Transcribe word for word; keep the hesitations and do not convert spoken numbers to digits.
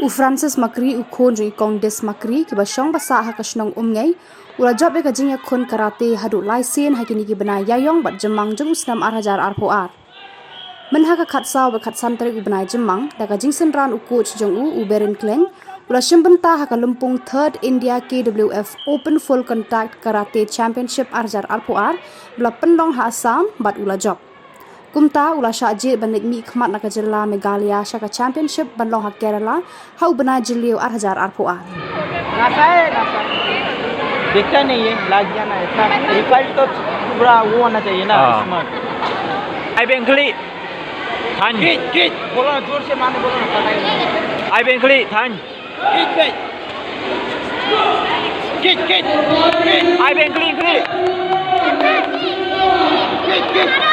U Francis Makri, u khun jong i Kong Dis Makri, kiba shong ba sah ha ka shnong Umngei, u la jop ïa ka jingïakhun karate haduh lai sien ha kine ki bnai Ïaïong bad Jymmang jong u snem ar hajar arphew ar. Mynha ka khatsaw bad khatsan tarik u bnai Jymmang, da ka jingsynran u coach jong u, u Berin Kleng, u la shim bynta ha ka lympung Third India K W F Open Full Contact Karate Championship ar hajar arphew ar, ba la pynlong ha Assam, bad u la jop. Kumta, u la shah jied ban leit mihkhmat na ka jylla Meghalaya sha ka Championship ban long ha Kerala, ha u bnai Jylliew ar hajar arphew ar. नशा है, नशा। देखता नहीं है, लग गया ना, इतना रिफाइंड तो पूरा वो होना चाहिए ना, हाँ। स्मार्ट। Ai beng khlieh. Than. Kick, kick। बोलो ना, जोर से मारने बोलो ना, पता ही नहीं। Ai beng khlieh, than। Kick, kick। Kick, kick। Ai beng khlieh, khlieh। Kick, kick।